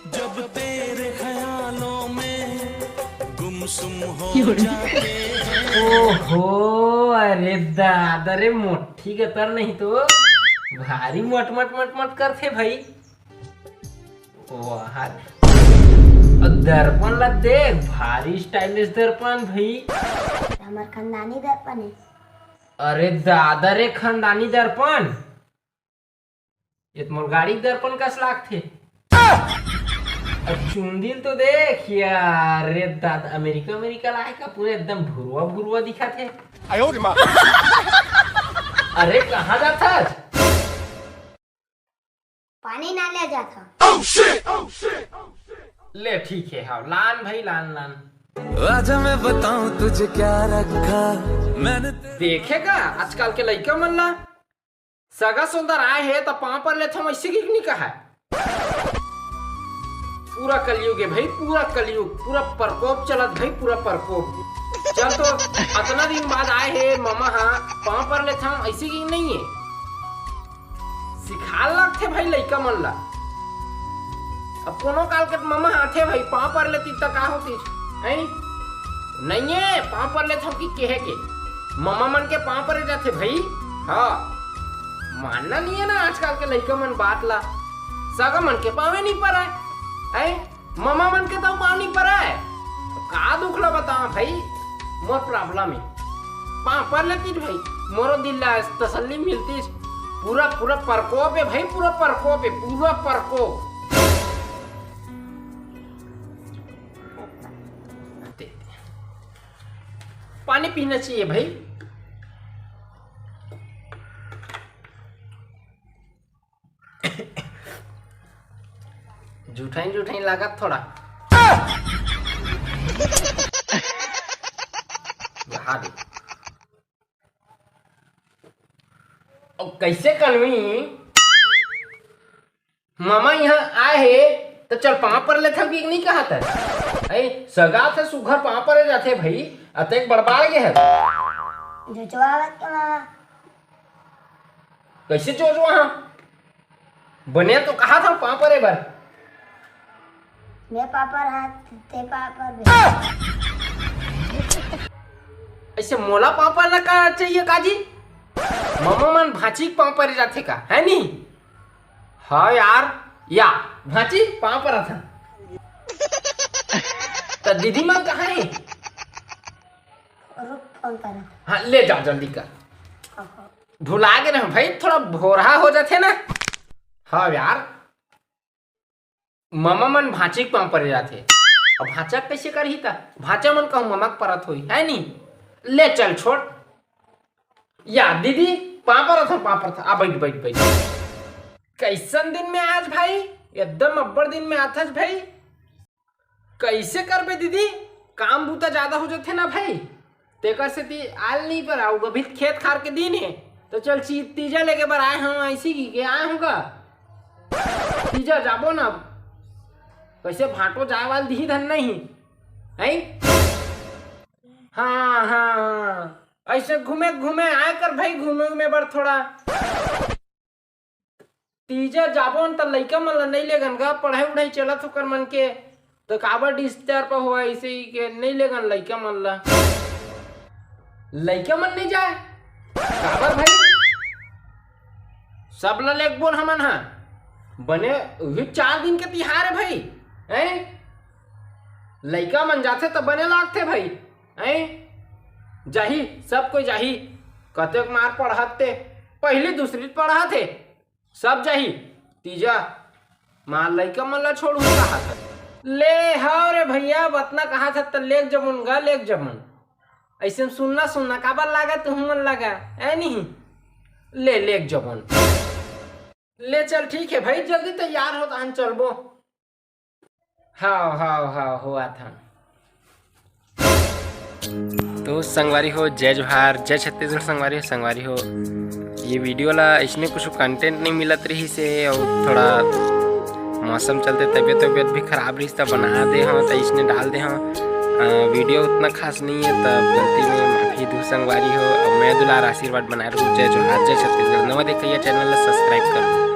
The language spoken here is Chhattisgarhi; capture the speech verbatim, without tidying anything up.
जब तेरे ख्यालों में गुमसुम हो जाते हैं। ओहो, अरे दादा रे, मोठी गतर नहीं तो भारी मट मट मट मट करथे भाई। वाह, अउ दर्पण ला देख, भारी स्टाइलिश दर्पण भाई। हमर खानदानी दर्पण है। अरे दादा रे, खानदानी दर्पण, ये तो मोर गाड़ी के दर्पण कस लागथे। अब चुंदी ल तो देख यार, रे दादा, अमेरिका, अमेरिका लाए का, पूरे एकदम भुरवा भुरवा दिखत हे। अरे कहाँ जात हस? पानी ना ले जात हव। ले ठीक है, हाँ, लान भाई, लान, लान। आजा मैं बताऊं तुझे क्या रखा मैंने तेरे देखे का आजकल के लइका मन ला, सगा सोदर आए हे त पाँव पर लेथव, ऐसे कि नहीं कहा। पूरा कलयुग है भाई, पूरा कलयुग, पूरा प्रकोप चलत भाई, पूरा प्रकोप। चल तो अतना दिन बाद आए हे ममा, हाँ, पाँव पर लेथव, ऐसे कि नहीं है। सिखाल लगथे भाई लइका मन ला। अब कोनो काल के ममा आथे भाई, पाँव पर लेती त का होती, हैं? नहीं है, पाँव पर लेथव कि कहे के, ममा मन के पाँव परे जाथे भाई। हाँ, मानना नहीं है ना आजकल के लइका मन बात ला, सगा मन के पाँवे नहीं परे, हैं? ममा मन के तो पाँव नहीं परे। का दुख ला बताओ भाई, मोर प्रॉब्लम है, पाँव पर लेती भाई, मोरो दिल ला तसल्ली मिलती। पूरा, पूरा प्रकोप है भाई, पूरा प्रकोप है, पूरा प्रकोप। पानी पीना चाहिए भाई। जुठाइन जुठाइन लागत थोड़ा। बहा दे। अब कैसे कलवी? मामा यहाँ आए हे, त चल पाँव पर लेथन कि नहीं कहा था? अरे, सगा से सुघर पाँव परे जाथे भाई, अतेक बड़बाड़ गे है। जोजवावत के मामा। कैसे जोजवा हाँ? बने तो कहा था पाँव परे बर। मैं पाँव पर हाथ, ते पाँव पर बे। ऐसे मोला पाँव पर ना का चाहिए काजी? मामा मन भांची के पाँव परे जाथे का, है नी? हाँ यार, या भांची पाँव पर था। त दीदी मन कहाँ है? रुक, फोन कर। हाँ, ले जा जल्दी कर। ओहो। भुला गे ना भाई, थोड़ा भोरहा हो जाथे ना। हाँ यार, ममा मन भांची के पाँव परे जाथे। अब भांचा कैसे करही त? भांचा मन कहूँ ममा के परत होई, है नी? ले चल छोड़। या दीदी, पाँव परत हव, पाँव परत हव। आ बैठ, बैठ, बैठ। कैसन दिन में आज भाई? एकदम अब्बड़ दिन में आथस भाई। कैसे करबे दीदी, काम बूता ज्यादा हो जाथे ना भाई, तेकर सेती आल नहीं पर आऊ। अभी खेत खार के दिन है, तो चल ची-, तीजा लेके बर आए हूँ, ऐसी की के आए हूँ का? तीजा जाबो ना, कैसे भाटो जाए वाल दिही धन नहीं है। हाँ, हाँ, हाँ, ऐसे घूमे घूमे आए कर भाई, घूमे घूमे बर थोड़ा। तीजा जाबो न त लइका मन ला नइ लेगन गा, पढ़ाई उढ़ाई चलत ओकर मन के, त काबर डिस्टर्ब होवय, अइसे ही के नइ लेगन लइका मन ला। लइका मन नइ जाय, काबर भाई? सब ला लेगबो न हमन हा। बने उही चार दिन के तिहार हे भाई, हैं? लइका मन जाथे त बने लागथे भाई, हैं? जाही, सब कोई जाही। कतेक मार पढ़त ते, पहिली दूसरी पढ़त हे, सब जाही। तीजा मार लइका मन ला छोड़हूँ कहात हस। ले हव रे भइया, बतना कहात हस त लेग जबन गा, लेग जबन। अइसे में सुन्ना सुन्ना काबर लागा तुहू मन लगा, ऐ नहीं? ले, लेग जबन। ले चल, ठीक हे भई, जल्दी तैयार हो, तहन चलबो। हाव, हाव, हाव, होवत हन। तो संगवारी हो, जय जोहार, जय छत्तीसगढ़ संगवारी हो, संगवारी हो। ये video ला इसने कुछ content नहीं मिलत रहिस हे अउ थोड़ा मौसम चलते तबीयत, तबीयत भी खराब रहिस, त बना दे हव, त इसने डाल दे हव। अ, video उतना खास नहीं है, तब गलती में माफी दू संगवारी हो। अब मैं दुलार आशीर्वाद बनाए रहूँ। जय जोहार, जय छत्तीसगढ़। नवा देखइया channel ला subscribe कर।